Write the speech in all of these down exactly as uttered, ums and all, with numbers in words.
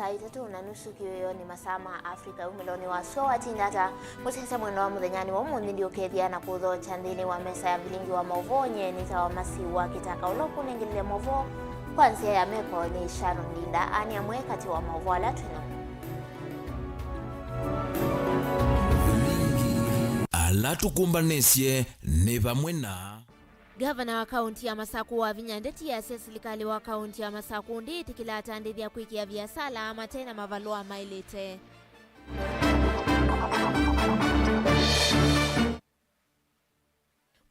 Saa itatũ na nusu kĩwĩonĩ, masaa ma Afrika, umĩlonĩ wa sua watinda ata. Mũsyaĩĩsya mwendwa wa mũthenyanĩ wa ũmũnthĩ, ndiũkethya na kũthokya nthĩnĩ wa mesa ya vilingi wa maũvoo. Nyie nĩtawa Masi wa Kĩtaka, ũla ũkũnengelelya maũvoo kwa nzĩa ya meko nĩ Sharon Linda. Aa nĩ amwe katĩ wa maũvoo ala twĩ namo. Ala tũkũmbanĩsye nĩ vamwe na Ngavana wa kaunti ya Masakũ wavinya ndeti asya silikalĩ wa kaunti ya Masakũ ndĩĩtĩkĩla atandĩthya kwĩkĩa viasala mate na mavalũa maĩlĩte.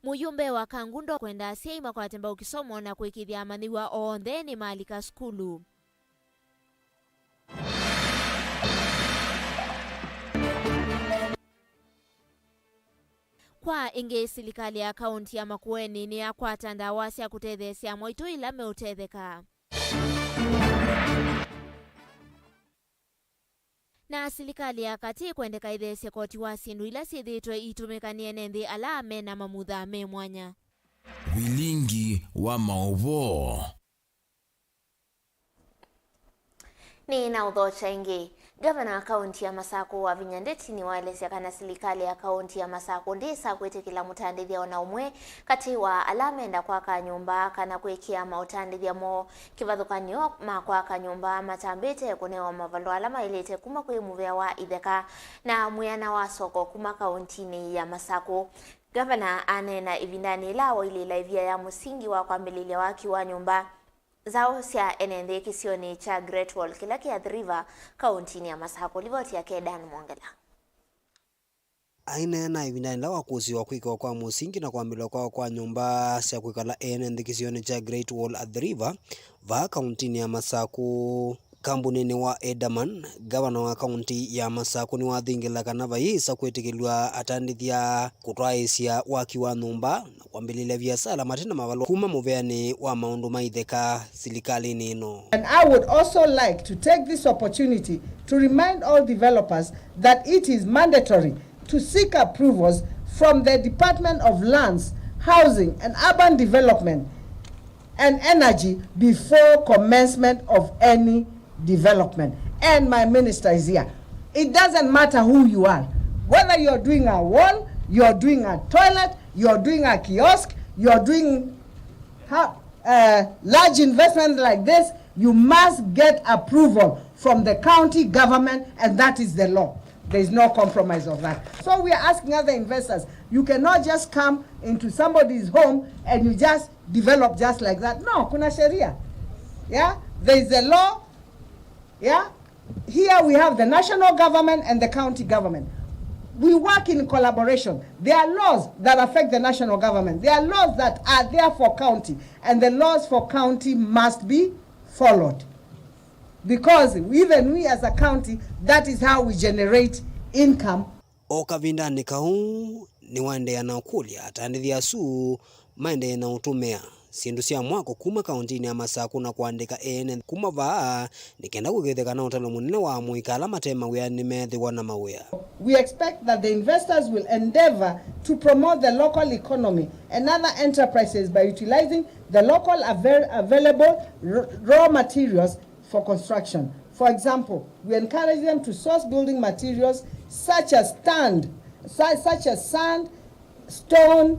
Mũyũmbe wa Kangundo kwenda asyai makwate mbau kĩsomo na kũĩkĩĩthya amanyĩw'a onthe nĩmalika sukulu. Kwa ĩngĩ, silikalĩ ya kaunti ya Makueni nĩyakwata ndawa sya kũtetheesya amwaitũ ila meũtetheka. Na silikalĩ ya katĩ kwendeka ĩtheesye koti wa syĩndũ ila syĩthĩĩtwe iitũmĩka nĩ ene nthĩ ala me na mamutha me mwanya. Vilingi wa maũvoo. Nĩ na ũthokya ĩngĩ. Ngavana wa kaunti ya Masakũ Wavinya Ndeti nĩwaelesya kana silikalĩ ya kaunti ya Masakũ ndĩsa kwĩtĩkĩla mũtandĩthya o na ũmwe katĩ wa ala menda kwaka nyũmba kana kwĩkĩa maũtandĩthya moo kĩvathũkany'o ma kwaka nyũmba matambĩte kũnewa mavalũa ala maĩlĩte kuma kwĩ mũvĩa wa itheka na mwĩana wa soko kuma kauntinĩ ya Masakũ. Ngavana aneena ĩvindanĩ yĩla wailĩĩla ĩvia ya mũsingi wa kwambĩlĩlya waki wa nyũmba nzaũ sya ene nthĩ kĩsionĩ kya Great Wall kĩla kĩ Athi River, kauntinĩ ya Masakũ. Livoti yake Dan Mwongela. Aineena ĩvindanĩ yĩla wakũsĩĩwa kwĩkĩwa kwa mũsingi na kwambĩlĩlwa kwa, kwa nyũmba sya kwĩkala ene nthĩ kĩsionĩ kya Great Wall Athi River, vaa kauntinĩ ya Masakũ. Kambuninĩ wa Edaman, ngavana wa kaunti ya Masakũ nĩwathingĩla kana vayĩsa kwĩtĩkĩlw'a atandĩthya kũtwaĩĩsya waki wa nyũmba na kwambĩlĩlya viasala mate na mavalũa kuma mũveanĩ wa maũndũ ma itheka silikalĩnĩ ĩno. And I would also like to take this opportunity to remind all developers that it is mandatory to seek approvals from the Department of Lands, Housing and Urban Development and Energy before commencement of any development. And my minister is here. It doesn't matter who you are. Whether you're doing a wall, you're doing a toilet, you're doing a kiosk, you're doing ha-, uh, large investment like this, you must get approval from the county government, and that is the law. There is no compromise of that. So we are asking other investors, you cannot just come into somebody's home and you just develop just like that. No, kuna sheria. Yeah? There is a law. Yeah? Here we have the national government and the county government. We work in collaboration. There are laws that affect the national government. There are laws that are there for county, and the laws for county must be followed. Because even we as a county, that is how we generate income. O kavindanĩ kau, nĩwaendeea na ũkũlya atandĩthya asu maendee na ũtũmĩa syĩndũ sya mwako kuma kauntinĩ ya Masakũ na kũandĩka ene kuma vaa nĩ kenda kũĩkĩĩthya kana ũtalo mũnene wa amũika ala mate mawĩa nĩmeethĩwa na mawĩa. We expect that the investors will endeavor to promote the local economy and other enterprises by utilizing the local avail-, available r-, raw materials for construction. For example, we encourage them to source building materials such as stand, su-, such as sand, stone,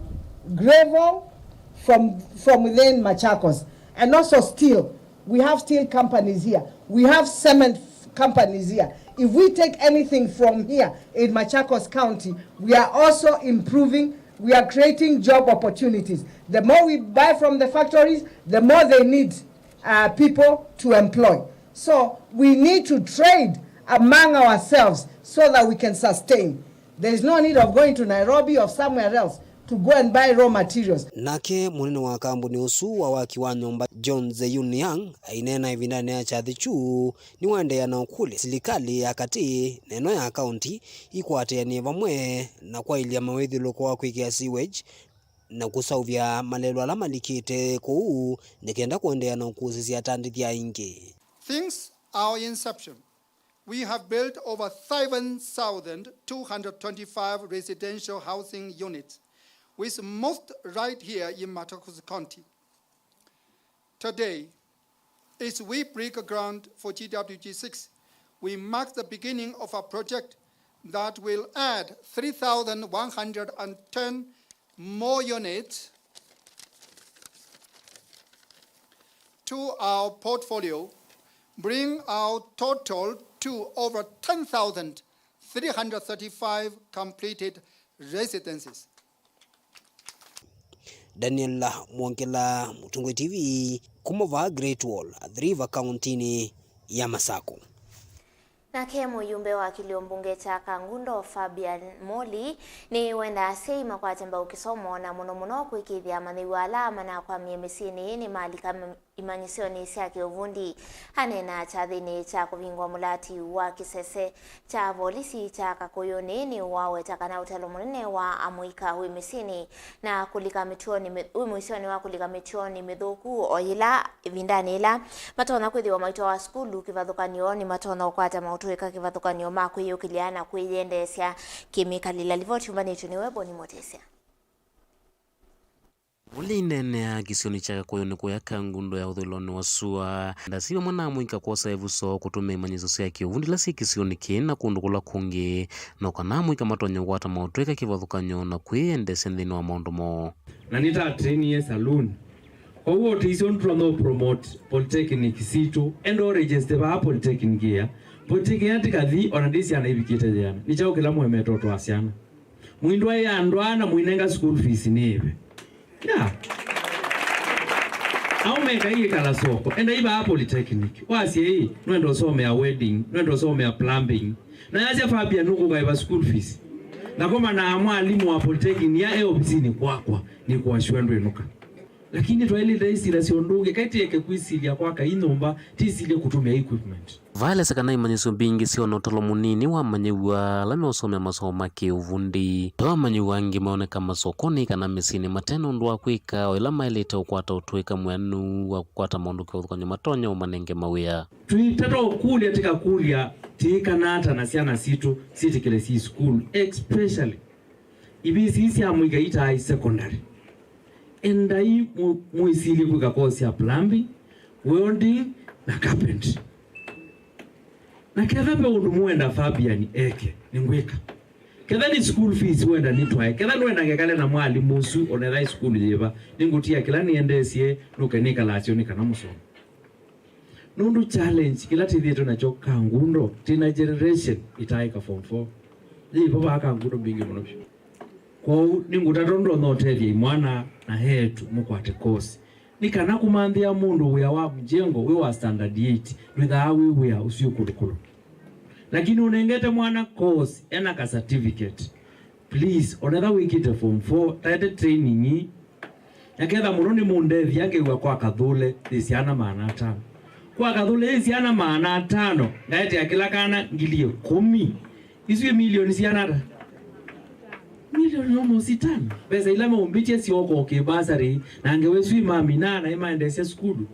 gravel from, from within Machakos, and also steel. We have steel companies here. We have cement companies here. If we take anything from here in Machakos County, we are also improving, we are creating job opportunities. The more we buy from the factories, the more they need uh, people to employ. So we need to trade among ourselves so that we can sustain. There is no need of going to Nairobi or somewhere else to go and buy raw materials. Nake mũnene wa kambuni ũsu wa waki wa nyũmba, John Zeyun Yang, aineena ĩvindanĩ ya kyathĩ kyu, nĩwaendeea na ũkũlya silikalĩ ya katĩ na ĩno ya kaunti ikwatĩanĩe vamwe na kwaĩlya mawĩthyũlũlũko wa kwĩkĩa sewage na kũseũvya malelũ ala malikĩte kũu nĩ kenda kũendeea na ũkũsĩsya atandĩthya aingĩ. Since our inception, we have built over seven thousand two hundred twenty-five residential housing units, with most right here in Machakos County. Today, as we break ground for G W G six, We mark the beginning of a project that will add three thousand one hundred and ten more units to our portfolio, bring our total to over ten thousand three hundred thirty-five completed residences. Daniel Mwongela, Mũtongoi T V, kuma vaa Great Wall, Athi River, kauntinĩ ya Masakũ. Nake mũyumbe wa kĩlio mbunge kya Kangundo, Fabian Moli, nĩ wenda asyai makwate mbau kĩsomo na mũno mũno kwĩkĩĩthya amanyĩw'a ala manakwamie mĩsyĩnĩ nĩ malika imanyĩsyonĩ sya kĩũvundi. Aneena kyathĩnĩ kya kũvingũa mũlati wa kĩsese kya volisi kya Kakũyũnĩ, nĩwaweta kana ũtalo mũnene wa amũika wĩ mĩsyĩnĩ na kũlika mĩtuonĩ mĩ-, wĩ mũisyonĩ wa kũlika mĩtuonĩ mĩthũku, o yĩla ĩvindanĩ yĩla matonya kwĩthĩwa maitwawa sukulu kĩvathũkany'o nĩmatonya ũkwata maũtũĩka kĩvathũkany'o ma kwĩyũkĩlya na kwĩyendeesya kĩmĩkalĩla. Livoti yũmbanĩtw'e nĩwe Boni Motesya. Ũla ineeneaa kĩsionĩ kya Kakũyũnĩ kũya Kangundo ya ũthũĩlonĩ wa sua, ndasi vamwe na amũika kwosa ĩvuso kũtũmĩa imanyĩsyo sya kĩũvundi ila syĩ kĩsionĩ kĩĩ na kũndũ kũla kũngĩ, no kana amũika matonye kũkwata maũtũĩka kĩvathũkany'o na kwĩyendeesya nthĩnĩ wa maũndũ moo. Na nĩtatrainie saloon. Kwoou o tũisyo nĩtũtonya ũ promote polytechnic sitũ. Enda ũ register vaa polytechnic ĩa. Polytechnic ĩla tĩkathi, ona ndĩ syana ivikĩte yĩana. Nĩ kyaũ kĩla mũemete ũtwaa syana? Mũindwaĩa andũ aa na mũinenga school fees nĩ ĩve? Yeah. Au mekai ĩkala soko. Endai vaa polytechnic. Wasye ĩ, nũenda ũsomea welding, nũenda ũsomea plumbing. Na yasya Fabian nũkũkaĩva school fees. Nakoma na mwalimũ wa polytechnic ya e ovisinĩ kwakwa, nĩkũasywa ndwĩnũka. Lakini twaĩlĩte ĩsilya sya ũndũ ũngĩ, kaĩ tĩeke kwĩsilya kwaka ĩ nyũmba, tĩsilye kũtũmĩa equipment. Vaelesya kana imanyĩsyo mbingĩ syona ũtalo mũnini wa amanyĩw'a ala meũsomea masomo ma kĩ-ũvundi. Yu amanyĩw'a angĩ maoneka masokonĩ kana mĩsyĩnĩ mate na ũndũ wa kwĩka, o ĩla maĩlĩte ũkwata ũtũĩka mwĩanu wa kũkwata maũndũ kĩvathũkany'o matonya ũmanenge mawĩa. Twĩtata ũkũlya tĩkakũlya tĩĩkana ata na syana sitũ syĩtĩkĩle syĩ sukulu, especially ivisi ii sya mũika itaa i secondary. Endai mũ-, mwĩsilye kwĩka course ya plumbing, welding na carpentry. Na ketha ve ũndũ mũenda Fabian eke, nĩngwĩka. Ketha nĩ school fees wenda nĩtwae, ketha nĩwenda ngekale na mwalimũ ũsu onetha ĩ sukulu yĩva, nĩngũtia kĩla nĩendeesye nũke nĩkalasyo nĩ kana mũsomo. Nũndũ challenge kĩla tĩthĩĩtwe nakyo Kangundo, twĩ na generation ĩtaaĩka form four. Yĩvo vaa Kangundo mbingĩ mũno vyũ. Kwoou nĩngũtata ũndũ ndonya ũtethya imwana na eĩtu mũkwate course. Nĩ kana kũmanthĩa mũndũ wĩa wa mjengo wĩ wa standard eight ndwĩthaa wĩ wĩa ũsu kũlũkũlũ. Lakini ũnengete mwana course ena ka certificate, please, onetha wĩkĩte form four, taete training ii, na ketha mũno nĩmũndethya ngew'a kwa Kathũle yĩ syana maana atano. Kwa Kathũle yĩ syana maana atano, ngaetea kĩla kana ngili ĩkũmi. Isu ĩ milioni siana ata? Milioni almost itano. Mbesa ila maumbĩtye syoko kĩbasarĩ, na ngewa isu imamina na imaendeesya sukulu.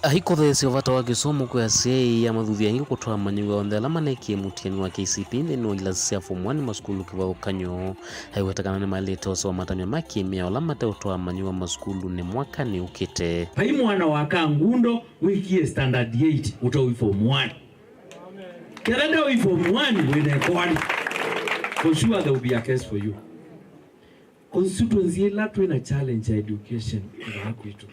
Aikotheesya ũvata wa kĩsomo kwĩ asyai, amathuthya aingĩ kũtwaa amanyĩw'a onthe ala manekie mũtiani wa K C P E nthĩnĩ wa ngilasi sya form one masukulu kĩvathũkany'o. Aiweta kana nĩmaĩlĩte ũsoma matanĩo ma kĩmĩa ala mateũtwaa amanyĩw'a masukulunĩ mwakanĩ ũkĩte. Vai mwana wa Kangundo wĩkie standard eight ũtaũi form one. Ketha ndaũi form one wĩna ĩkoani, for sure there will be a case for you. Constituency ĩla twĩ na challenge ya education vaa kwitũ.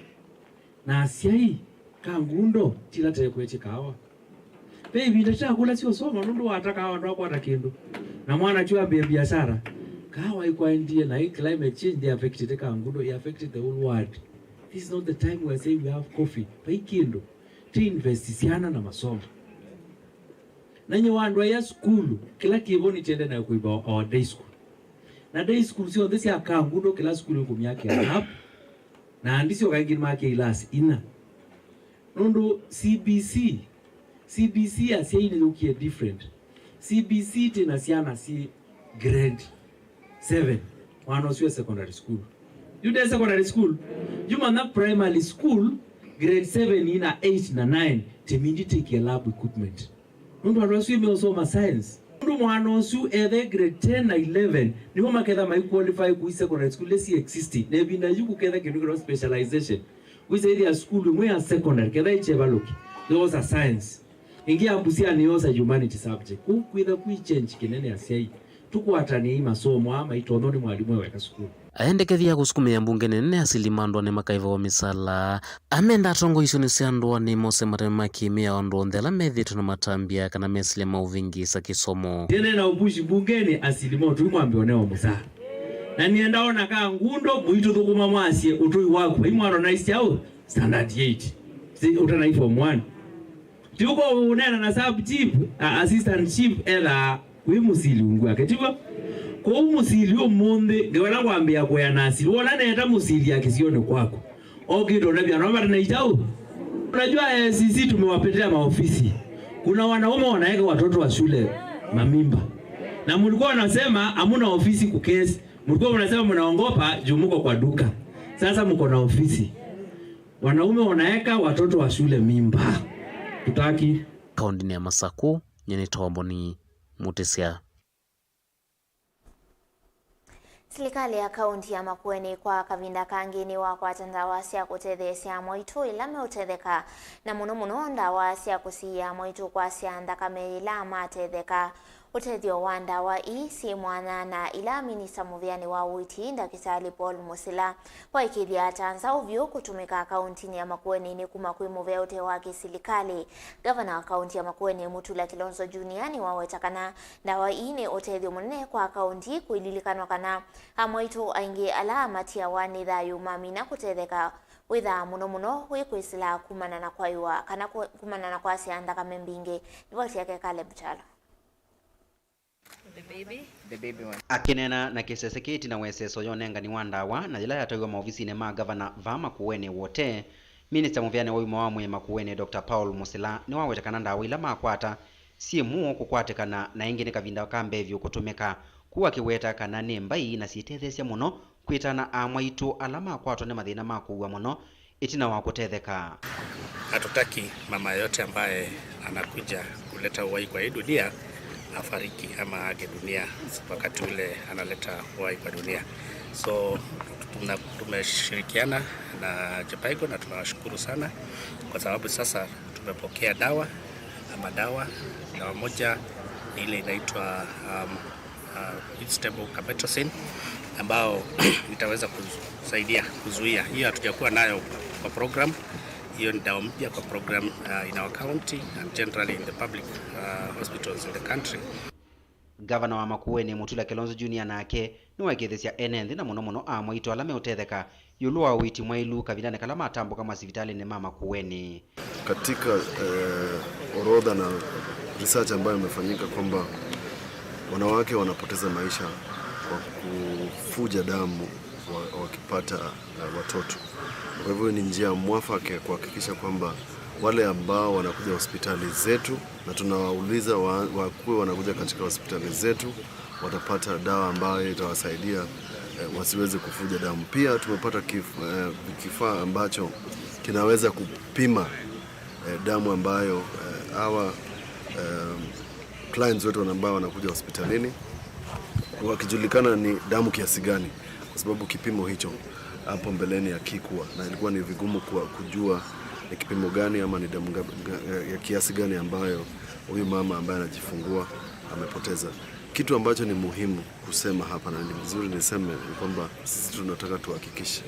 Na asyai, Kangundo tila tekwetye kaawa. Ve ĩvinda tĩtakũlasya ũsoma nũndũ wata kaawa ndwakwata kĩndũ. Na mwana kyu ambĩe biashara. Kaawa ĩkwaendie na ĩ climate change ndĩ affected Kangundo, ĩ affected the whole world. This is not the time we are saying we have coffee. Vai kĩndũ. Tĩ invest syana na masomo. Na nyie wa andũ aya sukulu, kĩla kĩvo nĩtĩende nayo kũiva our day school. Na day school syonthe sya Kangundo kĩla sukulu ngũmyakĩa lab. Na andisyoka ĩngĩ nĩmakĩa ilasi ina. Nũndũ C B C, C B C asyai nĩyũkie different. C B C tĩ na syana syĩ grade seven, mwana ũsu e secondary school. Yu nde secondary school, yu manya primary school, grade seven na eight na nine, tĩmindi tĩkĩe lab equipment. Nũndũ andũ asu meũsoma science. Nũndũ mwana ũsu ethe grade ten na eleven, nĩmo maketha mai qualify kũi secondary school ila si exist. Na ĩvinda yu kũketha kĩndũ kĩtawa specialization. Wĩsa ĩthĩa sukulu ĩmwe ya secondary, ketha ĩkyevalũki, yosa science. Ĩngĩ ya Busia nĩ yosa humanity subject. Kũu kwĩtha kwĩ change kĩnene asyai. Tũkwatanĩei masomo aa maitonywa nĩ mwalimũ e weka sukulu. Aendekethya kũsukumĩa mbunge nene asili ma ndũanĩ makaivawa mĩsala. Amenda atongoi isionĩ sya ndũanĩ mose mateme ma kĩmĩa andũ onthe ala methĩĩtwe na matambya kana mesilya maũvĩngĩĩsa kĩsomo. Tene na ũpushi mbungeni asili ma ũtũi mwambe onewa mũsaa. Na nĩenda ona ka ngundo mũitũthũkũma mwasye ũtũi waku vai mwana naisyaũ standard eight. Si ũtanai form one. Ti ũko ũneena na sub chief, a, assistant chief ethaa kwĩ mũsili ungu wake, tiw'o? Kwoou mũsili ũmũnthĩ, ngewa ĩla wambĩĩa kũea na asili, wona neeta mũsili ya kĩsionĩ kwaku, okĩte ũnavya no vata na itaũ. Unajua A I C C tumewapetea maofisi. Kuna wanaume wanaweka watoto wa shule mamimba. Na mlikuwa unasema hamuna ofisi kukesi. Mlikuwa unasema mnaongopa juu mko kwa duka. Sasa mko na ofisi. Wanaume wanaweka watoto wa shule mimba. Tutaki. Kaũntĩnĩ ya Masakũ, nyie nĩ Tomboni Mũtĩsya. Silikalĩ ya kaũntĩ ya Makueni kwa kavinda kangĩ nĩwakwata ndawa sya kũtetheesya amwaitũ ĩla meũtetheka, na mũno mũno ndawa sya kũsiĩĩa amwaitũ kwasya nthakame yĩla matetheka. Ũtethyo wa ndawa ii syĩ mwanya na ila minista mũvĩanĩ wa ũiiti, Ndakĩtalĩ Paul Mũsila, waĩkĩĩthya ta nzaũ vyũ kũtũmĩka kaũntĩnĩ ya Makueni nĩ kuma kwĩ mũvea ũte wa kĩsilikalĩ. Ngavana wa kaũntĩ ya Makueni, Mutula Kilonzo Junior, nĩwaweta kana ndawa ii nĩ ũtethyo mũnene kwa kaũntĩ, kũililikanwa kana amwaitũ aingĩ ala matiawa nĩ thayũ mamina kũtetheka, wĩthaa mũno mũno wĩ kwĩsĩla kumana na kwaĩwa kana ku-, kumana na kwasya nthakame mbingĩ. Livoti yake Caleb Kyalo. Akĩneena na kĩsese kĩĩ ĩtina wa ĩseso ya ũnengani wa ndawa na yĩla yataĩwa maovisinĩ ma ngavana vaa Makueni Wote, minista mũvĩanĩ wa ũima wa mwĩĩ Makueni, Doctor Paul Mũsila, nĩwaweta kana ndawa ila makwata syĩ mũo kũkwatĩkana na ĩngĩ nĩ kavinda ka mbee vyũ kũtũmĩka, kũu akĩweta kana nĩ mbai na syĩtetheesya mũno kwĩtana amwaitũ ala makwatwa nĩ mathĩna ma kũua mũno ĩtina wa kũtetheka. Hatutaki mama yote ambaye anakuja kuleta uhai kwa hii dunia afariki ama aage dunia wakati ule analeta uhai kwa dunia. So tuna-, tumeshirikiana na JPICO na tunawashukuru sana kwa sababu sasa tumepokea dawa ama dawa, dawa moja ni ile inaitwa, um, uh, vegetable carbetocin ambao itaweza kusaidia kuzuia. Hiyo hatujakuwa nayo kwa program. Hiyo ni dawa mpya kwa program, uh, in our county and generally in the public, uh, hospitals in the country. Ngavana wa Makueni, Mutula Kilonzo Junior, nake nĩwaĩkĩĩthĩsya ene nthĩ na mũno mũno amwaitũ ala meũtetheka ĩũlũ wa ũiiti mwaĩlu kavindanĩ kala matambũka masivitalĩnĩ ma Makueni. Katika, eh, orodha na research ambayo imefanyika kwamba wanawake wanapoteza maisha kwa kufuja damu wa-, wakipata, eh, watoto. Kwa hivyo ni njia mwafaka ya kuhakikisha kwamba wale ambao wanakuja hospitali zetu, na tunawauliza wa-, wakuwe wanakuja katika hospitali zetu, watapata dawa ambayo itawasaidia, eh, wasiweze kufuja damu. Pia tumepata kif-, eh, kifaa ambacho kinaweza kupima, eh, damu ambayo, eh, hawa, eh, clients wetu ambao wanakuja hospitalini, wakijulikana ni damu kiasi gani, kwa sababu kipimo hicho hapo mbeleni hakikuwa, na ilikuwa ni vigumu kwa kujua ni kipimo gani ama ni damu ga-, ga-, ya kiasi gani ambayo huyu mama ambaye anajifungua amepoteza. Kitu ambacho ni muhimu kusema hapa, na ni vizuri niseme, ni kwamba sisi tunataka tuhakikishe,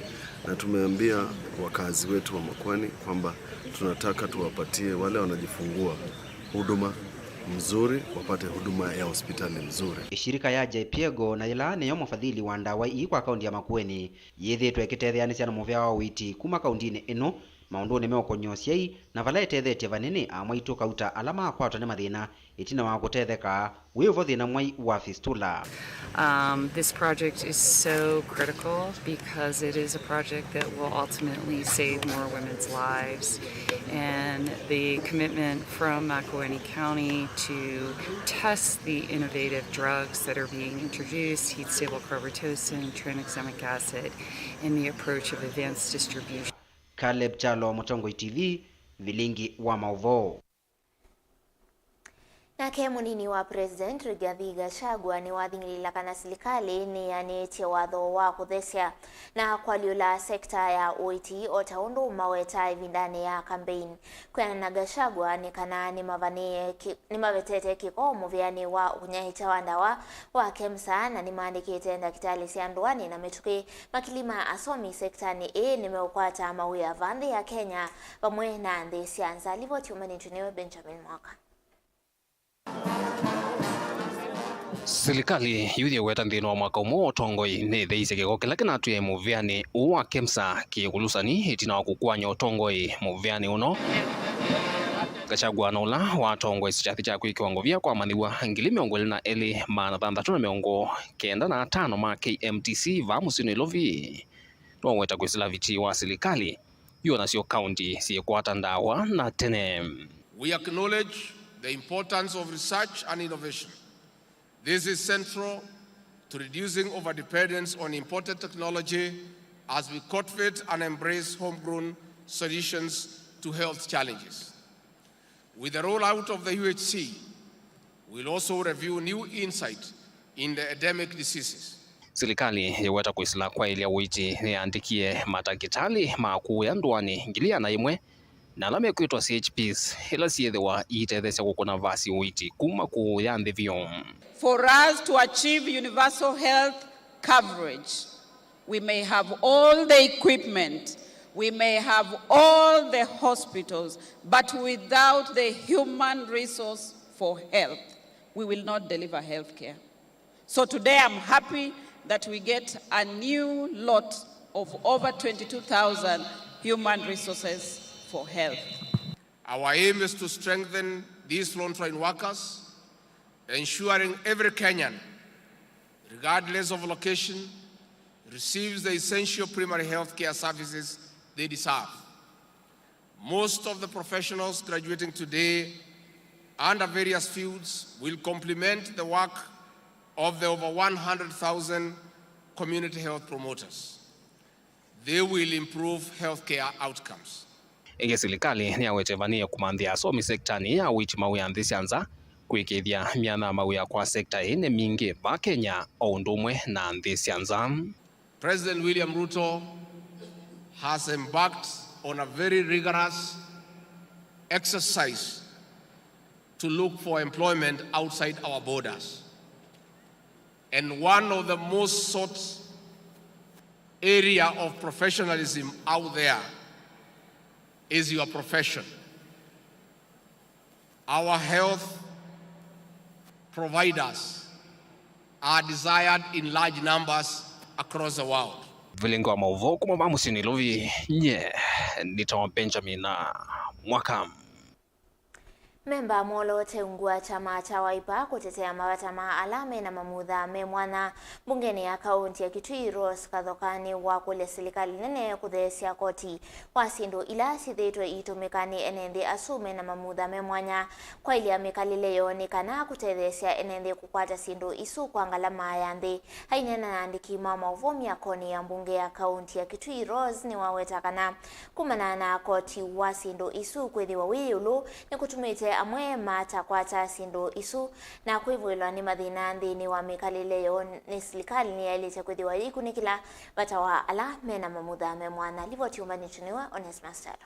na tumeambia wakazi wetu wa Makueni kwamba tunataka tuwapatie wale wanajifungua huduma mzuri, wapate huduma ya hospitali mzuri. Ĩshirika ya JPICO, na yĩla nĩyo mũfadhili wa ndawa ii kwa kaũntĩ ya Makueni, yĩthĩĩtwe ĩkĩtetheanĩsya na mũvea wa ũiiti kuma kaũntĩnĩ ĩno maũndũnĩ meũkony'a ũsyai, na vala ĩtethetye vanene amwaitũ kauta ala makwatwa nĩ mathĩna ĩtina wa kũtetheka wĩ ũvo thĩna mwai wa fistula. Um, this project is so critical because it is a project that will ultimately save more women's lives. And the commitment from Makueni County to test the innovative drugs that are being introduced, heat stable carbetocin, tranexamic acid, and the approach of advanced distribution. Caleb Kyalo, Mũtongoi T V, Vilingi wa Maũvoo. Nake mũnini wa President Rigathi Gachagua nĩwathing'ĩlĩĩla kana silikalĩ nĩyanĩtye watho wa kũthesya na kũalyũla sekta ya ũiiti, o ta ũndũ maweta ĩvindanĩ ya kambeini. Kwĩanana na Gachagua, nĩ kana nĩmavanĩe kĩ-, nĩmavetete kĩko mũvĩanĩ wa ũnyaĩĩkya wa ndawa wa KEMSA, na nĩmaandĩkĩte ndakĩtalĩ sya ndũanĩ na mĩtũkĩ. Makili ma asomi sektanĩ ĩĩ nĩmeũkwata mawĩa va nthĩ ya Kenya vamwe na nthĩ sya nza. Livoti ũmanĩtw'e nĩwe Benjamin Mwaka. Silikalĩ yu yĩweta nthĩnĩ wa mwaka ũmwe wa ũtongoi nĩtheisye kĩko kĩla kĩnatwĩe mũvĩanĩ ũũ wa KEMSA kĩkũlusani ĩtina wa kũkwany'a ũtongoi mũvĩanĩ ũno. Gachagua na ũla watongoesye kyathĩ kya kwĩkĩwa ngovia kwa amanyĩw'a ngili mĩongo ĩlĩ na elĩ maana thanthatũ na mĩongo kenda na atano ma K M T C vaa mũsyĩ Nairobi. Nĩwaweta kwĩsĩla vitii wa silikalĩ yu nasyo kaunti syĩkwata ndawa na tene. We acknowledge the importance of research and innovation. This is central to reducing overdependence on imported technology as we cultivate and embrace homegrown solutions to health challenges. With the rollout of the U H C, we'll also review new insight in the endemic diseases. Silikalĩ yĩweta kwĩsĩla kwaĩlya ũiiti nĩyandĩkie matakĩtalĩ ma kũũya ndũanĩ ngili ĩana yĩmwe na ala mekwĩtwa C H Ps, ila syĩthĩwa iitetheesya kũkũna vasi ũiiti kuma kũũya nthĩ vyũ. For us to achieve universal health coverage, we may have all the equipment, we may have all the hospitals, but without the human resource for health, we will not deliver health care. So today I'm happy that we get a new lot of over twenty-two thousand human resources for health. Our aim is to strengthen these frontline workers, ensuring every Kenyan, regardless of location, receives the essential primary health care services they deserve. Most of the professionals graduating today under various fields will complement the work of the over one hundred thousand community health promoters. They will improve healthcare outcomes. Ĩngĩ, silikalĩ nĩyawetye vanĩe kũmanthĩa asomi sektanĩ ya ũiiti mawĩa nthĩ sya nza, kwĩkĩĩthya myanya ya mawĩa kwa sekta ĩĩ nĩ mingĩ vaa Kenya o ũndũ ũmwe na nthĩ sya nza. President William Ruto has embarked on a very rigorous exercise to look for employment outside our borders. And one of the most sought area of professionalism out there is your profession. Our health providers are desired in large numbers across the world. Vilingi wa maũvoo kuma vaa mũsyĩ Nairobi, nye nĩtawa Benjamin Mwaka. Memba moloote ungu wa kyama kya Wiper kũtetea mavata ma ala mena mamutha me mwanya mbungenĩ ya kaũnti ya Kitui, Rose Kathoka, nĩwakũlya silikalĩ nene kũtheesya koti wa syĩndũ ila syĩthĩĩtwe iitũmĩka nĩ ene nthĩ asu mena mamutha me mwanya kwaĩlya mĩkalĩle yoo nĩ kana kũtetheesya ene nthĩ kũkwata syĩndũ isu kwa ngalama ya nthĩ. Aineena na andĩki ma maũvoo myakonĩ ya mbunge ya kaũnti ya Kitui, Rose nĩwaweta kana kumana na koti wa syĩndũ isu kwĩthĩwa wĩ ĩũlũ, nĩkũtumĩte amwe matakwata syĩndũ isu na kwĩvũĩlwa nĩ mathĩna nthĩnĩ wa mĩkalĩle yoo nĩ silikalĩ nĩyaĩlĩte kwĩthĩwa yĩikunĩkĩla vata wa ala mena mamutha me mwanya. Livoti yũmbanĩtw'e nĩwe Onesmus Kyalo.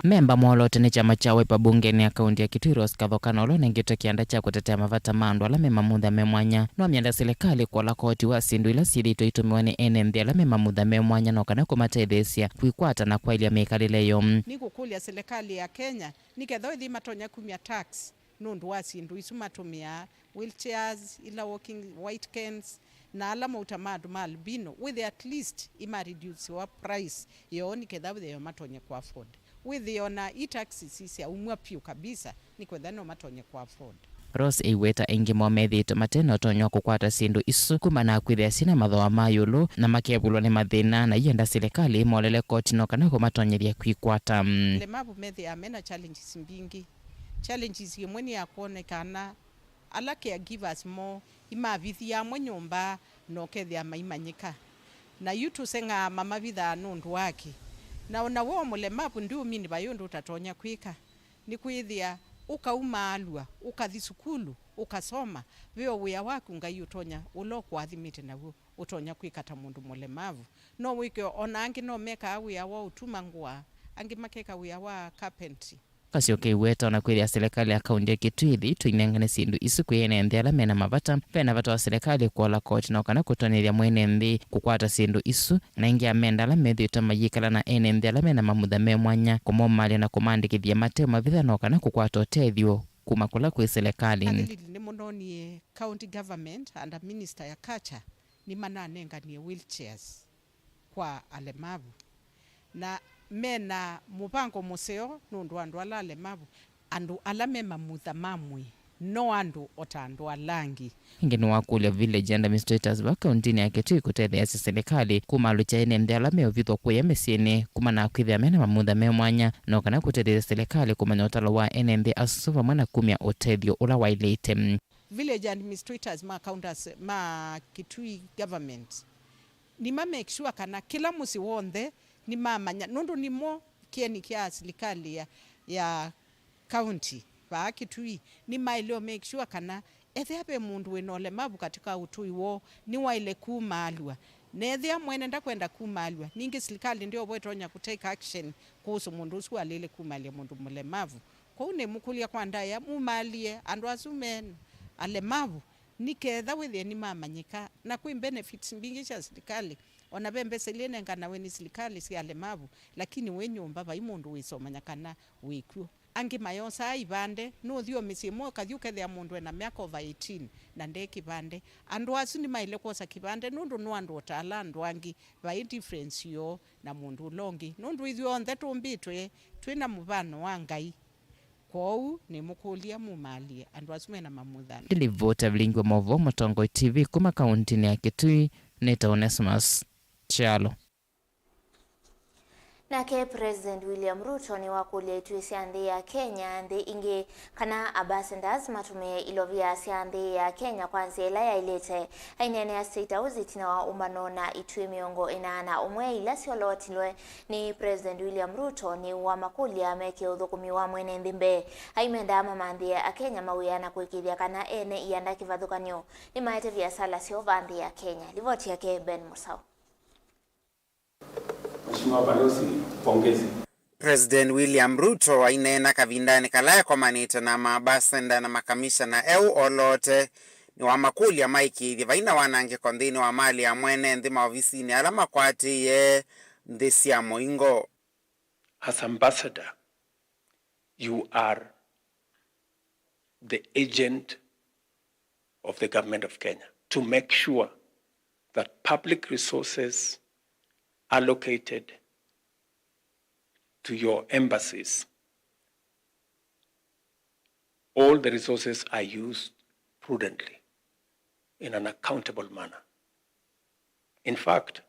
Memba moloote nĩ kyama kya Wiper mbungenĩ ya kaũnti ya Kitui, Rose Kathoka, na ũla ũnengĩtwe kĩanda kya kũtetea mavata ma andũ ala me mamutha me mwanya, nĩwamyenda silikalĩ kũola koti wa syĩndũ ila syĩthĩĩtwe itũmĩwa nĩ ene nthĩ ala me mamutha me mwanya, no kana kũmatetheesya kwĩkwata na kwaĩlya mĩkalĩle yoo. Nĩngũkũlya silikalĩ ya Kenya nĩ kethwa ĩthĩ matonya kumya tax nũndũ wa syĩndũ isu matũmĩaa, wheelchairs, ila walking, white canes, na ala mauta ma andũ ma albino, wĩthĩe at least imareduciwa price yoo nĩ ketha wĩthĩe matonye kũ afford. Wĩthĩe ona i taxes syaumw'a vyũ kabisa nĩ kwetha no matonye kũ afford. Rose eiweta aingĩ moo methĩĩtwe mate na ũtonyi wa kũkwata syĩndũ isu kumana na kwĩthĩa syĩna mathooa ma ĩũlũ na makevulwa nĩ mathĩna, na ienda silikalĩ ĩmolele koti no kana kũmatonyethya kwĩkwata. Lemavu methĩaa mena challenges mbingĩ. Challenges ĩmwe nĩ ya kwonekana ala caregivers moo imavithia amwe nyũmba na ũkethĩa maimanyĩka. Na yu tũseng'aa mamavithaa nũndũ wake. Na ona we o mũlemavu ndĩũmini vai ũndũ ũtatonya kwĩka. Nĩkwĩthĩa Ũkaumaalw'a, ũkathi sukulu, ũkasoma, ve o wĩa waku Ngai ũtonya, ũla ũkũathimĩte naw'o, ũtonya kwĩka ta mũndũ mũlemavu. No wĩke, o na angĩ no mekaa wĩa wa ũtuma ngũa, angĩ makeka wĩa wa carpentry. Kasyoka ĩweta o na kwĩthĩa silikalĩ ya kaunti ya Kitui ĩthĩĩtwe ĩinengane syĩndũ isu kwĩ ene nthĩ ala me na mavata, ve na vata wa silikalĩ kũola koti no kana kũtonyethya mwene nthĩ kũkwata syĩndũ isu, na ĩngĩ amenda ala methĩĩtwe mayĩkala na ene nthĩ ala me na mamutha me mwanya kũmomaalya na kũmaandĩkĩthya mate mavitha no kana kũkwata ũtethyo kuma kũla kwĩ silikalĩ. Athilili nĩmũnonie county government under minister ya culture nĩmananenganie wheelchairs kwa alemavu, na mena mũvango mũseo nũndũ wa andũ ala alemavu, andũ ala me mamutha ma mwĩĩ, no andũ o ta andũ ala angĩ. Ĩngĩ nĩwakũlya village administrators va kauntinĩ ya Kitui kũtetheeasya silikalĩ kumaalũkya ene nthĩ ala meũvithwa kũya mĩsyĩnĩ kumana na kwĩthĩa mena mamutha me mwanya, no kana kũtetheesya silikalĩ kũmanya ũtalo wa ene nthĩ asu vamwe na kumya ũtethyo ũla waĩlĩte. Village administrators ma counties ma Kitui government nĩma make sure kana kĩla mũsyĩ w'onthe nĩmamanya, nũndũ nĩmo kĩeni kya silikalĩ ya, ya county vaa Kitui, nĩmaĩle o make sure kana ethĩa ve mũndũ wĩ na ũlemavu katika ũtũi woo, nĩwaĩle kumaalw'a. Na ethĩa mwene ndakwenda kumaalw'a, ningĩ silikalĩ ndyovo ĩtonya kũtake action kuhusu mũndũ ũsu walĩle kumaalya mũndũ mũlemavu. Kwoou nĩmũkũlya kwa ndaĩa, mumaalye andũ asu me alemavu, nĩ ketha wĩthĩe nĩmamanyĩka, na kwĩ benefits mbingĩ sya silikalĩ. O na ve mbesa ila inenganawe nĩ silikalĩ sya alemavu, lakini wĩ nyũmba vai mũndũ wĩsa ũmanya kana wĩ kw'o. Angĩ mayosaa ivande, nũthi o mĩsyĩ ĩmwe ũkathi ũkethĩa mũndũ ena myaka over eighteen na nde kĩvande. Andũ asu nĩmaĩle kwosa kĩvande nũndũ no andũ o ta ala andũ angĩ, vai difference yoo na mũndũ ũla ũngĩ, nũndũ ithyonthe tũmbĩtwe twĩ na mũvano wa Ngai. Kwoou nĩmũkũlya mumaalye andũ asu mena mamutha. Ndilivota vilingi wa maũvoo Mũtongoi T V kuma kauntinĩ ya Kitui, nĩtawa Onesmus Kyalo. Nake President William Ruto nĩwakũlya ituĩ sya nthĩ ya Kenya, nthĩ ingĩ, kana ambassadors matũmĩe ilovia sya nthĩ ya Kenya kwa nzĩa ĩla yaĩlĩte. Aineenea State House ĩtina wa ũmbano na ituĩ mĩongo ĩna na ũmwe ila syolotilwe nĩ President William Ruto nĩ wamakũlya meke ũthũkũmi wa mwene nthĩ mbee. Aimendaa mamanthĩe Akenya mawĩa na kũĩkĩĩthya kana ene ianda kĩvathũkany'o nĩmaete viasala syoo va nthĩ ya Kenya. Livoti yake Ben Musau. Mheshimiwa Balozi, pongezi. President William Ruto aineena kavindanĩ kala ekomanĩte na maambasenda na makamishana eũ oloote, nĩwamakũlya maĩkĩĩthye vai na wanangĩko nthĩnĩ wa mali ya mwene nthĩ maovisinĩ ala makwatĩĩe nthĩ sya mũingo. As ambassador, you are the agent of the government of Kenya to make sure that public resources allocated to your embassies, all the resources are used prudently in an accountable manner. In fact,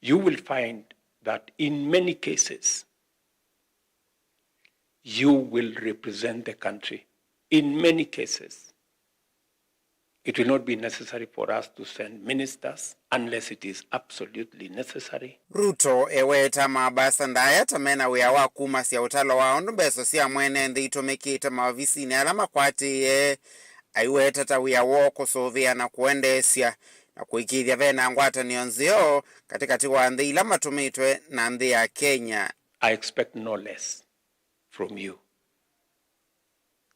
you will find that in many cases, you will represent the country. In many cases, it will not be necessary for us to send ministers unless it is absolutely necessary. Ruto eweta maambasanda aya ta mena wĩa wa kumasya ũtalo wa ũndũ mbesa sya mwene nthĩ itũmĩkĩte maovisinĩ ala makwatĩĩe, aiweta ta wĩa woo kũsũvĩa na kũendeesya na kũĩkĩĩthya vena ngwatanĩo nzeo katĩkatĩ wa nthĩ ila matũmĩtwe na nthĩ ya Kenya. I expect no less from you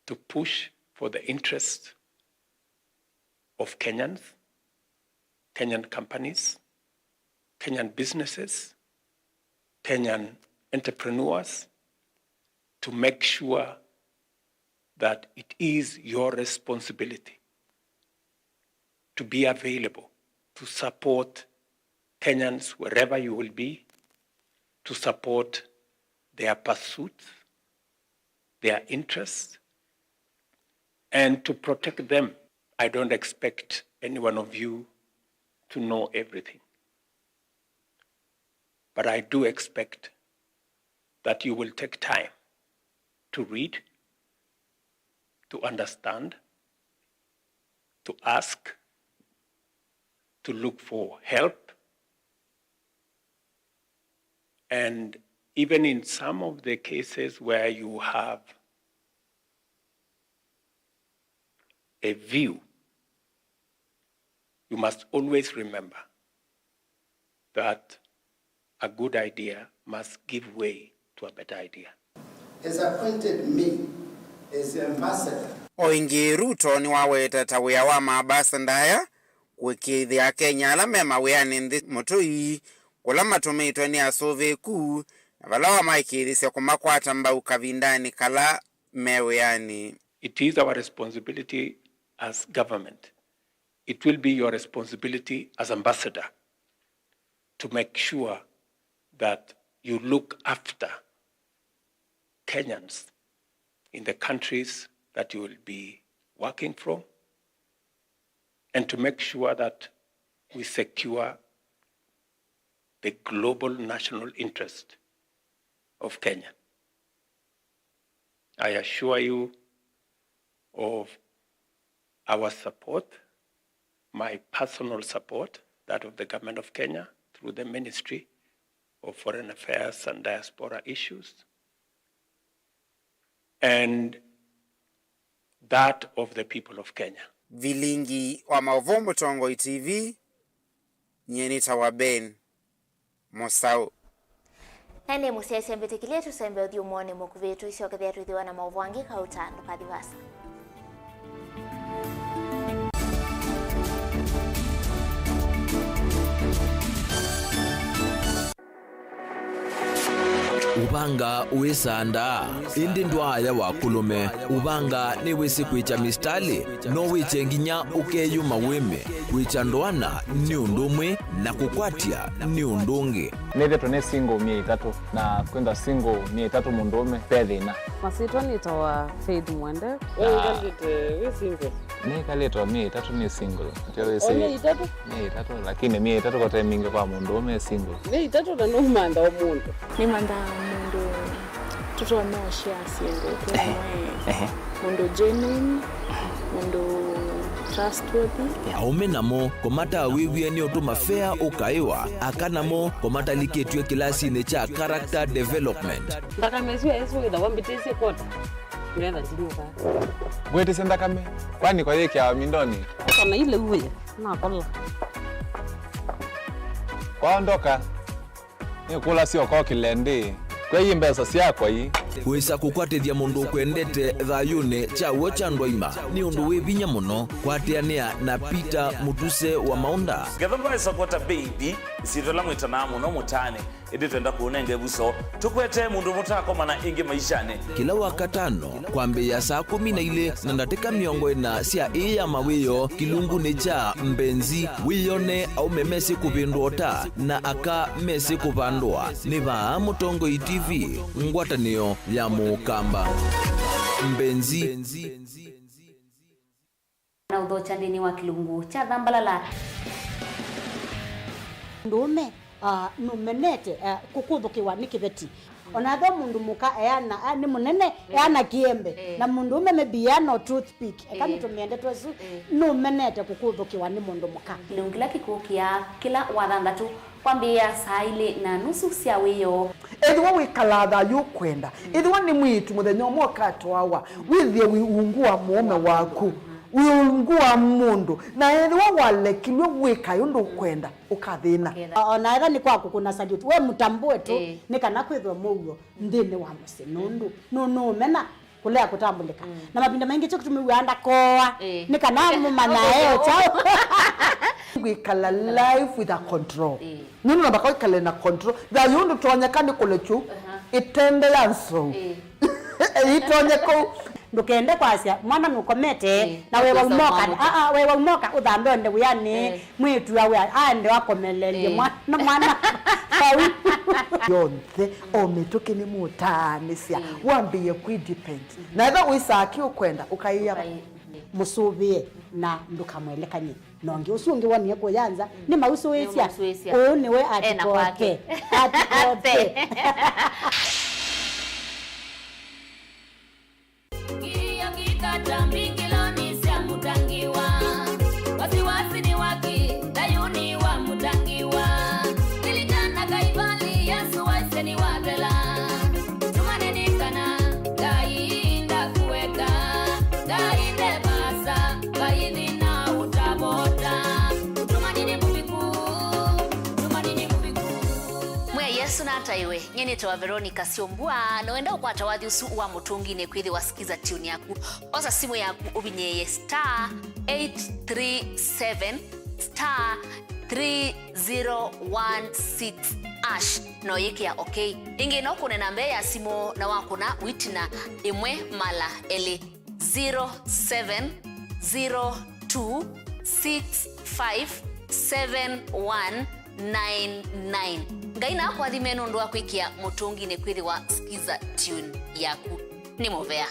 to push for the interest of Kenyans, Kenyan companies, Kenyan businesses, Kenyan entrepreneurs, to make sure that it is your responsibility to be available to support Kenyans wherever you will be, to support their pursuits, their interests, and to protect them. I don't expect any one of you to know everything, but I do expect that you will take time to read, to understand, to ask, to look for help, and even in some of the cases where you have a view, you must always remember that a good idea must give way to a better idea. Has appointed me as ambassador. O ĩngĩ, Ruto nĩwaweta ta wĩa wa maambasanda aya kũĩkĩĩthya Akenya ala me mawĩanĩ nthĩ mũtũi, kũla matũmĩtwe nĩ asũvĩĩku, na vala wamaĩkĩĩthĩsya kũmakwata mbau kavindanĩ kala me wĩanĩ. It is our responsibility as government. It will be your responsibility as ambassador to make sure that you look after Kenyans in the countries that you will be working from, and to make sure that we secure the global national interest of Kenya. I assure you of our support, my personal support, that of the Government of Kenya through the Ministry of Foreign Affairs and Diaspora Issues, and that of the people of Kenya. Vilingi wa maũvoo Mũtongoi T V, nyie nĩtawa Ben Mũsaũ. Na nĩ mũsyaĩĩsya mbĩtĩkĩlye tũsembe ũthyũmũonĩ mũkuvĩ, tũisyokethĩa twĩthĩwa na maũvoo angĩ kauta, ndũkathi vaasa. Ũvanga wĩsandaa, ĩndĩ ndwaaya wa kũlũme. Ũvanga nĩwĩsĩ kwĩkya misitalĩ, no wĩkye nginya ũkeyũma wĩme. Kwĩkya ndoana nĩ ũndũ ũmwe na kũkwatya nĩ ũndũ ũngĩ. Nĩthĩtwe nĩ single myei ĩtatũ, na kwĩthwa single myei ĩtatũ mũndũũme ve thĩna. Masyĩtwa nĩtawa Faith Mwende. We ũkalĩte wĩ single? Nĩkalĩte o myei ĩtatũ nĩ single. Ndio wĩsĩ. O myei ĩtatũ? Myei ĩtatũ, lakini myei ĩtatũ kote mingĩ kwa mũndũũme e single. Myei ĩtatũ na nũmantha o mũndũ. Nĩmanthaa mũndũ tũtonya ũshare syĩndũ twĩ. Ehe. Mũndũ genuine, mũndũ trustworthy. Aũme namo kũmatawĩw'e nĩ ũtũma fea ũkaĩwa, aka namo kũmatalikĩtw'e kĩlasinĩ kya character development. Nthakame ĩsu ĩsu wĩthawa mbĩtĩsye kota. Ngetha ndinyuka. Ngwĩtĩsya nthakame, kwani kwa yĩkĩawa mindonĩ? Kana ile uwe, nakola. Kwaondoka, nĩkũlasya ũkokĩle ndĩ, kwei mbesa syakwa ii. Wĩsa kũkwatĩthya mũndũ ũkwendete thayũnĩ kya w'o kya ndwaima nĩ ũndũ wĩ vinya mũno. Kwatĩanĩa na Peter Mũtuse wa Maũnda. Ngetha ndwaĩsa kwata baby, ĩsyĩtwa ĩla mwĩtanaa mũno mũtaanĩ, ĩndĩ twenda kũũnenga ĩvuso. Tũkwetee mũndũ mũtakomana ĩngĩ maishanĩ. Kĩla Wakatano, kwambĩĩa saa kũmi na ilĩ na ndatĩka mĩongo ĩna sya ĩĩ ya mawĩoo kĩlungunĩ kya Mbenzi, wĩyone aũme mesĩ kũvĩndwa ũta na aka mesĩ kũvandwa. Nĩ vaa Mũtongoi T V, ngwatanĩo ya Mũkamba. Mbenzi. Na ũthokya nthĩnĩ wa kĩlungu kya Thambalala. Mũndũũme, ah, nũmenete, ah, kũkũthũkĩwa nĩ kĩveti. Ona ethĩwa mũndũ mũka eana, ah, nĩ mũnene, eh, eana kĩembe. Eh. Na mũndũũme maybe eana o toothpick. Eka, eh, nĩtũmĩe ndeto ĩsu, eh, nũmenete kũkũthũkĩwa nĩ mũndũ mũka. Kĩlungu kĩla kĩkũkĩa kĩla Wathanthatũ kwambĩĩa saa ilĩ na nusu sya wĩoo. Ethĩwa wĩkalaa thayũ ũkwenda, ethĩwa nĩ mwĩĩtu mũthenya ũmwe ũkatwawa, wĩthĩe wĩ ungu wa mũũme waku, wĩ ungu wa mũndũ, na ethĩwa walekilw'e wĩkae ũndũ ũkwenda, ũkathĩna. Ũkethĩa. O na ethĩwa nĩ kwa kũkũna salute, we mũtambũe tu, ĩĩ, nĩ kana kwĩthwe mũuo nthĩnĩ wa mũsyĩ, nũndũ nũ-, nũũmena kũlea kũtambũlĩka. Mm. Na mavinda maingĩ kyo kĩtumi wĩaa ndakooa, ĩĩ, nĩ kana mũmanyae o kyaũ. Wĩkala life with a control. Ĩĩ. Nũndũ namba kwĩkale na control. Thayũ ndũtonyeka nĩ kũlekyu, aha, ĩtende ya nzou. Ĩĩ. Ĩtonye kũu. Ndũkende kwasya mwana nũkomete, ĩĩ, na wewa ũkwĩsa ũmoka, ũmwamũka. Aa, wewa ũmoka ũthambe ũende wĩanĩ, ĩĩ, mwĩĩtu awe aende akomelelye, ĩĩ, mwana, mwana vau. Yonthe, o mĩtũkĩ nĩ mũtaanĩsya, ĩĩ, wambĩĩe kwĩ depend. Mhm. Na ethĩwa wĩsaa kĩ ũkwenda, ũkaĩa. Ũkaĩ-, ĩĩ. Mũsũvĩe na ndũkamwelekany'e. Na ũngĩ ũsu ũngĩ wonie kũya nza, mm, nĩmausũĩsya. Nĩmausũĩsya. Ũũ nĩwe ena atikoke kwake. Atikoke. Kilio kikata mbingiloni sya Mũtangiwa. Wasiwasi ni waki, thayuni wa Mũtangiwa. Lilikana Kaivali, Yesu waisye nĩwathela. Tumaneni kana Ngai ndakueka, Ngai nde vaasa. Ewe, nyie nĩtawa Veronica Syombua, na wenda ũkwata wathi ũsu wa mũtũnginĩ kwĩthĩwa Skiza Tune yaku, osa simũ yaku ũvinyĩĩe star eight three seven star three zero one six hash, na ũyĩkĩa okay. Ĩngĩ no kũne namba ya simũ na wakũna wĩtina ĩmwe mala elĩ. Zero seven zero two six five seven one nine nine. Ngai nakũathime nũndũ wa kwĩkĩa mũtũnginĩ kwĩthĩwa Skiza Tune yaku. Nĩ mũvea.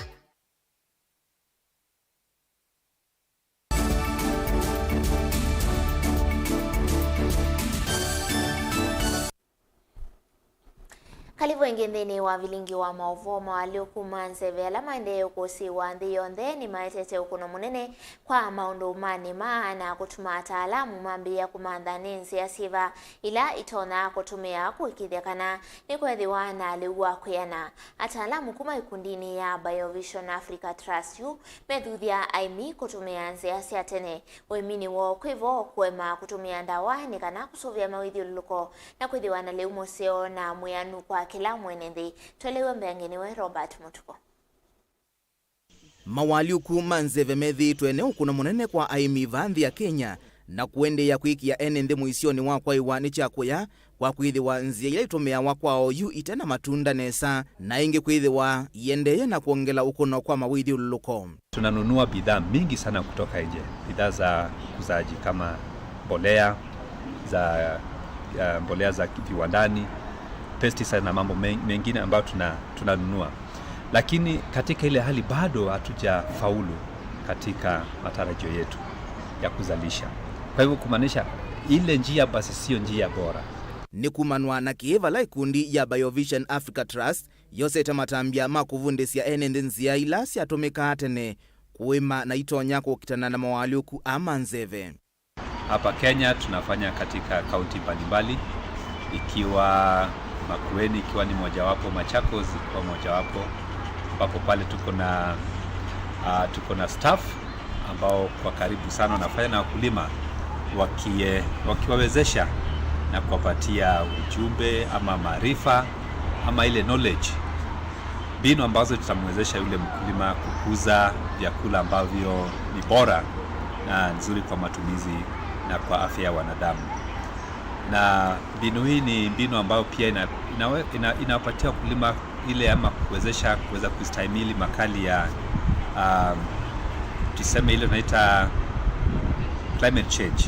Kalivu ĩngĩ nthĩnĩ wa vilingi wa maũvoo. Mawaalyũku ma nzeve ala maendee ũkũsĩ wa nthĩ yonthe nĩmaetete ũkũno mũnene kwa maũndũ ma nĩma na kũtuma ataalamu mambĩĩa kũmantha nĩ nzĩa syĩva ila itonya kũtũmĩa kũĩkĩĩthya kana nĩkwethĩwa na lĩu wa kwĩana. Ataalamu kuma ĩkundinĩ ya Biovision Africa Trust yu methuthya aĩmi kũtũmĩa nzĩa sya tene ũĩminĩ woo, kwĩ vo kũema kũtũmĩa ndawa nĩ kana kũsũvĩa mawĩthyũlũlũko na kwĩthĩwa na lĩu mũseo na mwĩanu kwa kĩla mwene nthĩ. Twelewe mbeange nĩwe Robert Mũtuko. Mawaalyũku ma nzeve methĩĩtwe ne ũkũno mũnene kwa aĩmi vaa nthĩ ya Kenya, na kũendeea kwĩkĩa ene nthĩ mũisyonĩ wa kwaĩwa nĩ kya kũya, kwa kwĩthĩwa nzĩa ila itũmĩawa kwao yu ite na matunda nesa, na ĩngĩ kwĩthĩwa iendeeye na kwongela ũkũno kwa mawĩthyũlũlũko. Tunanunua bidhaa mingi sana kutoka nje, bidhaa za ukuzaji kama mbolea za, ya, mbolea za viwandani, pesticides na mambo men-, mengine ambayo tuna-, tunanunua. Lakini katika ile hali bado hatujafaulu katika matarajio yetu ya kuzalisha. Kwa hivyo kumaanisha ile njia basi sio njia bora. Nĩ kumanwa na kĩĩ vala ĩkundi ya Biovision Africa Trust yosete matambya ma kũvundĩsya ene nthĩ nzĩa ila syatũmĩkaa tene kũĩma na itonya kũkitana na mawaalyũku aa ma nzeve. Hapa Kenya tunafanya katika kaunti mbalimbali, ikiwa Makueni ikiwa ni mojawapo, Machakos ikiwa mojawapo, ambapo pale tuko na, ah, tuko na staff ambao kwa karibu sana wanafanya na wakulima wakie-, wakiwawezesha na kuwapatia ujumbe ama maarifa ama ile knowledge, mbinu ambazo zitamwezesha yule mkulima kukuza vyakula ambavyo ni bora na nzuri kwa matumizi na kwa afya ya wanadamu. Na mbinu hii ni mbinu ambayo pia ina-, inawe-, ina-, inapatia wakulima ile ama kuwezesha kuweza kustahimili makali ya, um, tuseme ile tunaita climate change,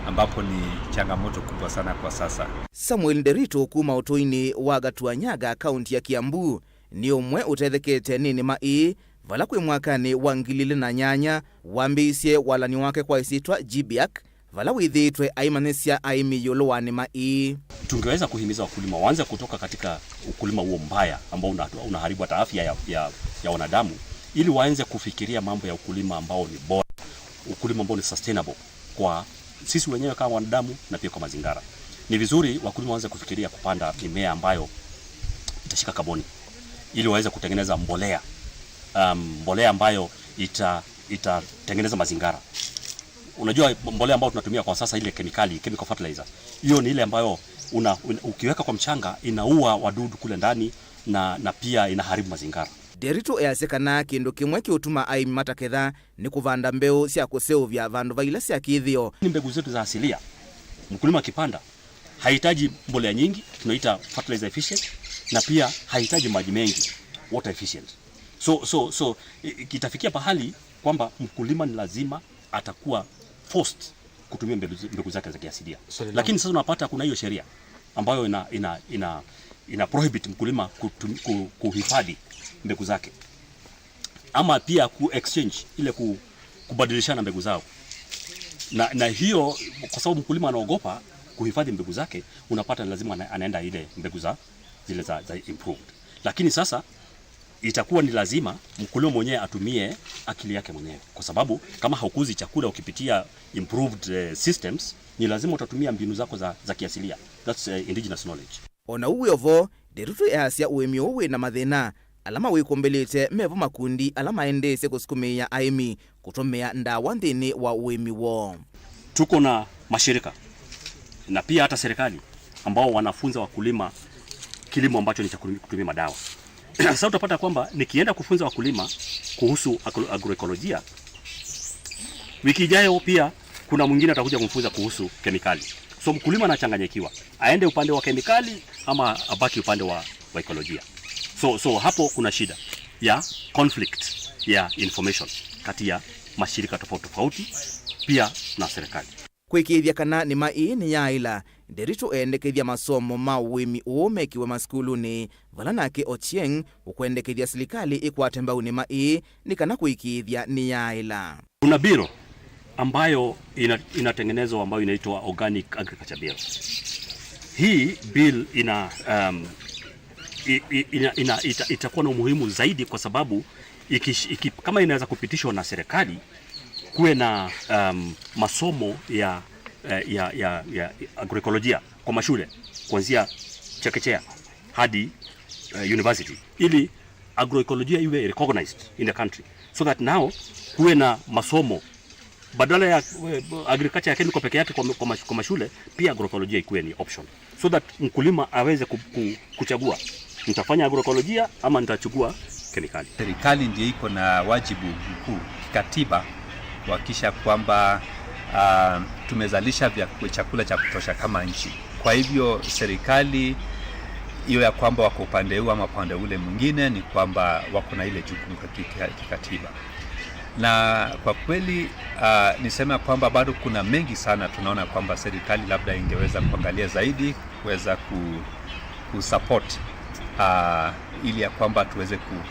ambapo ni changamoto kubwa sana kwa sasa. Samuel Nderitu kuma ũtũinĩ wa Gatuanyaga, kaunti ya Kiambu, nĩ ũmwe ũtethekete nĩ nĩma ĩĩ, vala kwĩ mwakanĩ wa ngili ilĩ na nyanya wambĩĩisye walani wake kwa ĩsyĩtwa GBAC, vala wĩthĩĩtwe aimanyĩsya aĩmi ĩũlũ wa nĩma ĩĩ. Tungeweza kuhimiza wakulima waanze kutoka katika ukulima huo mbaya ambao una-, unaharibu hata afya ya, ya, ya wanadamu, ili waanze kufikiria mambo ya ukulima ambao ni bora, ukulima ambao ni sustainable kwa sisi wenyewe kama wanadamu na pia kwa mazingira. Ni vizuri wakulima waanze kufikiria kupanda mimea ambayo itashika kaboni ili waweze kutengeneza mbolea, um, mbolea ambayo ita-, itatengeneza mazingira. Unajua mbolea ambayo tunatumia kwa sasa, ile kemikali, chemical fertilizer, hiyo ni ile ambayo una-, un-, ukiweka kwa mchanga inaua wadudu kule ndani na, na pia inaharibu mazingira. Nderitu easya kana kĩndũ kĩmwe kĩũtuma aĩmi mataketha nĩ kũvanda mbeũ sya kũseũvya vandũ va ila sya kĩthĩo. Ni mbegu zetu za asilia. Mkulima akipanda, hahitaji mbolea nyingi, tunaita fertilizer efficient, na pia hahitaji maji mengi, water efficient. So, so, so, i-, itafikia pahali kwamba mkulima ni lazima atakuwa forced kutumia mbegu, mbegu zake za kiasilia. Swali langu. Lakini sasa unapata kuna hiyo sheria ambayo ina, ina, ina, ina prohibit mkulima kutum-, ku-, kuhifadhi mbegu zake ama pia ku exchange, ile ku-, kubadilishana mbegu zao. Na, na hiyo kwa sababu mkulima anaogopa kuhifadhi mbegu zake, unapata ni lazima ana-, anaenda ile mbegu za, zile za, za improved. Lakini sasa itakuwa ni lazima mkulima mwenyewe atumie akili yake mwenyewe, kwa sababu kama haukuzi chakula ukipitia improved, eh, systems, ni lazima utatumia mbinu zako za, za kiasilia. That's, eh, indigenous knowledge. O na ũu wĩ o vo, Nderitu easya ũĩmi ũũ wĩ na mathĩna ala mawĩkũmbĩlĩte. Mevo makundi ala maendeesye kũsukumĩĩa aĩmi kũtũmĩa ndawa nthĩnĩ wa ũĩmi woo. Tuko na mashirika na pia hata serikali ambao wanafunza wakulima kilimo ambacho ni cha kulimi-, kutumia madawa. Sasa utapata kwamba nikienda kufunza wakulima kuhusu agro-, agroekolojia, wiki ijayo pia kuna mwingine atakuja kumfunza kuhusu kemikali. So mkulima anachanganyikiwa, aende upande wa kemikali ama abaki upande wa, wa ekolojia. So, so hapo kuna shida ya conflict ya information kati ya mashirika tofauti tofauti pia na serikali. Kwĩkĩĩthya kana nĩma ĩĩ nĩyaaĩla, Nderitu eendekethya masomo ma ũĩmi ũũ mekiwe masukulunĩ, vala nake Ochieng ũkwendekethya silikalĩ ĩkwate mbau nĩma ĩĩ nĩ kana kũĩkĩĩthya nĩyaaĩla. Kuna bill ambayo ina-, inatengenezwa ambayo inaitwa Organic Agriculture Bill. Hii bill ina, um, i-, i-, ina, ina, ita-, itakuwa na umuhimu zaidi kwa sababu iki-, iki-, kama inaweza kupitishwa na serikali, kuwe na, um, masomo ya, eh, ya, ya, ya agroekolojia kwa mashule kuanzia chekechea hadi, eh, university, ili agroekolojia iwe recognized in the country, so that now kuwe na masomo badala ya, eh, agriculture ya chemical peke yake kwa, kwa mash-, kwa mashule, pia agroekolojia ikuwe ni option, so that mkulima aweze ku-, ku-, kuchagua, nitafanya agroekolojia ama nitachukua kemikali. Serikali ndiyo iko na wajibu mkuu kikatiba kuhakikisha kwamba, ah, tumezalisha vya, chakula cha kutosha kama nchi. Kwa hivyo serikali hiyo ya kwamba wako upande huu ama upande ule mwingine, ni kwamba wako na ile jukumu kika-, kikatiba. Na kwa kweli, ah, niseme kwamba bado kuna mengi sana tunaona kwamba serikali labda ingeweza kuangalia zaidi, kuweza ku-, kusupport, ah, ili ya kwamba tuweze ku-,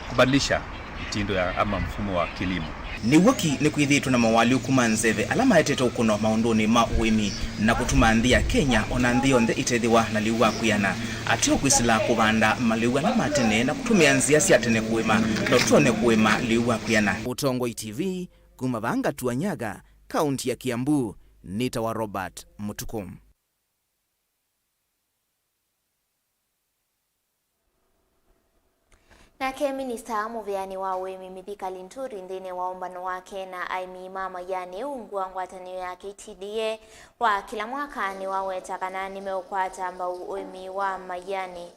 kubadilisha mtindo ya, ama mfumo wa kilimo. Nĩw'o ki nĩkwĩthĩĩtwe na moalyũku ma nzeve ala maetete ũkũno maũndũnĩ ma ũĩmi, na kũtuma nthĩ ya Kenya, o na nthĩ yonthe, ĩtethĩwa na lĩu wa kwĩana. Ateo kwĩsĩla kũvanda malĩu ala ma tene na kũtũmĩa nzĩa sya tene kũĩma, no tũtone kũĩma lĩu wa kwĩana. Ũtongoi T V, kuma vaa Ngatuanyaga, kaunti ya Kiambu, nĩtawa Robert Mũtukũ. Nake minista mũvĩanĩ wa ũĩmi Mithika Linturi nthĩnĩ wa ũmbano wake na aĩmi ma maianĩ ungu wa ngwatanĩo ya K T D A wa kĩla mwaka nĩwaweta kana nĩmeũkwata mbau ũĩmi wa maianĩ.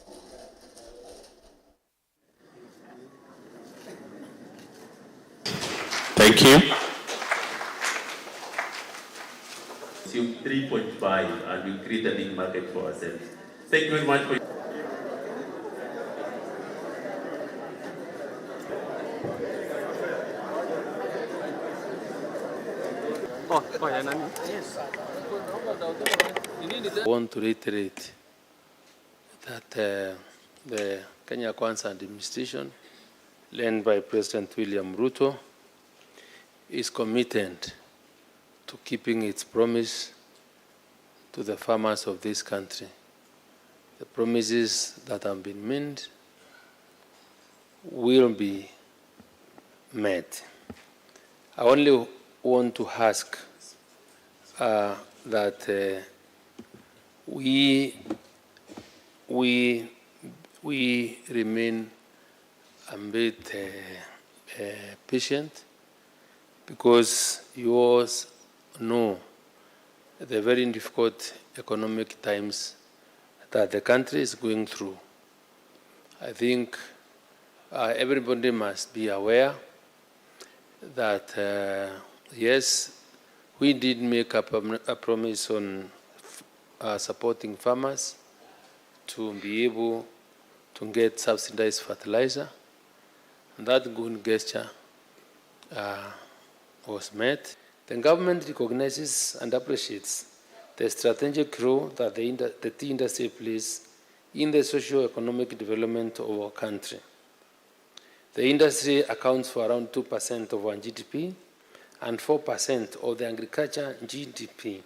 Thank you. Consume three point five and we create a big market for ourselves. Thank you very much for Oh, oh, yeah, nani? Yes. Want to reiterate that, uh, the Kenya Kwanza administration, led by President William Ruto, is committed to keeping its promise to the farmers of this country. The promises that have been made will be met. I only want to ask, uh, that, uh, we, we, we remain a bit, uh, uh, patient, because you all know the very difficult economic times that the country is going through. I think, uh, everybody must be aware that, uh, yes, we did make a prom-, a promise on, uh, supporting farmers to be able to get subsidized fertilizer, and that good gesture, uh, was met. The government recognizes and appreciates the strategic role that the indu-, the tea industry plays in the socio-economic development of our country. The industry accounts for around two percent of our G D P and four percent of the agriculture G D P,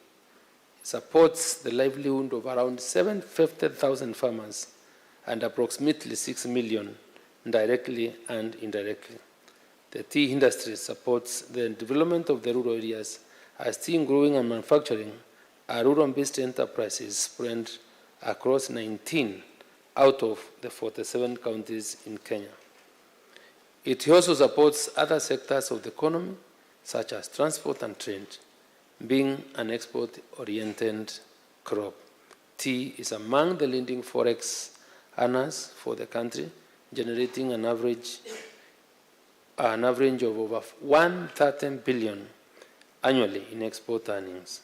supports the livelihood of around seven hundred fifty thousand farmers and approximately six million directly and indirectly. The tea industry supports the development of the rural areas as tea growing and manufacturing are rural-based enterprises spread across nineteen out of the forty-seven counties in Kenya. It also supports other sectors of the economy, such as transport and trade, being an export-oriented crop. C is among the leading forex earners for the country, generating an average, an average of over one thirty billion annually in export earnings.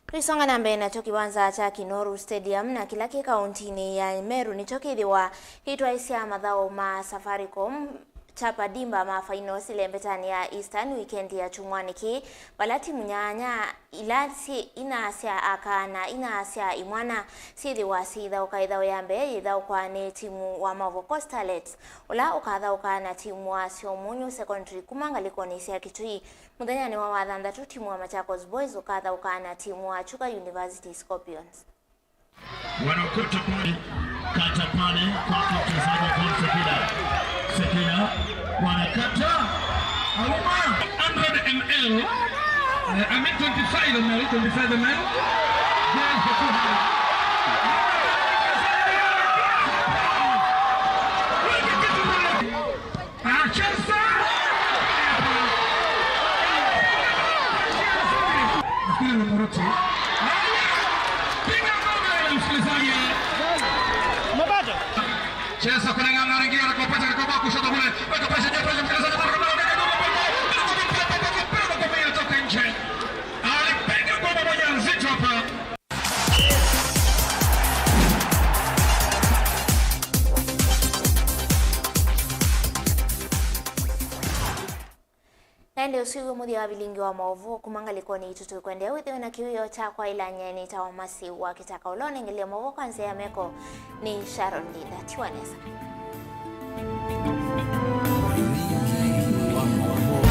Tũisonga na mbee nakyo, kĩwanza kya Kinoru Stadium na kĩla kĩ kaũntinĩ ya Meru nĩkyo kĩthĩwa kĩitwaĩsya mathaũ ma Safaricom Chapa Dimba ma finals ĩlembetanĩ ya Eastern weekend ya kyumwanĩ kĩĩ, vala timu nyanya ila syĩ ina sya aka na ina sya imwana syĩthĩwa syĩithaũka. Ĩthaũ ya mbee yĩthaũkwa nĩ timu wa Mavoko Starlets, ũla ũkathaũka na timu wa Syomunyu Secondary kuma ngalĩkonĩ sya Kitui. Mũthenyanĩ wa wathanthatũ, timu wa Machakos Boys ũkathaũka na timu wa Chuka University Scorpions. Wanaokota pale, kata pale, kwake mchezaji Paul Sekila. Sekila, wanakata. Auma. Hundred M L. Eh, I mean twenty-five M L, twenty-five M L. There's the two hundred. Acheza! Nafikiri ni Muruti. Haya! Piga ngoma ile, msikilizaji. Cheza kule ng'ang'ana, ingia kwa pasi, kwa kushoto kule. Weka pasi, pasi, msikilizaji. Toka nje. Alipiga ngoma moja nzito hapa. Na ĩndĩ ũsu wĩ mũthya wa vilingi wa maũvoo kuma ngalĩkonĩ itũ. Tũkwendea wĩthĩwe na kĩwĩoo kya kwaĩla nyeni ta wa masi wa kĩtaka. Ũla ũnengelie maũvoo kwa nzĩa ya meko nĩ Sharon Linda. Tiwa nesa. Vilingi wa maũvoo.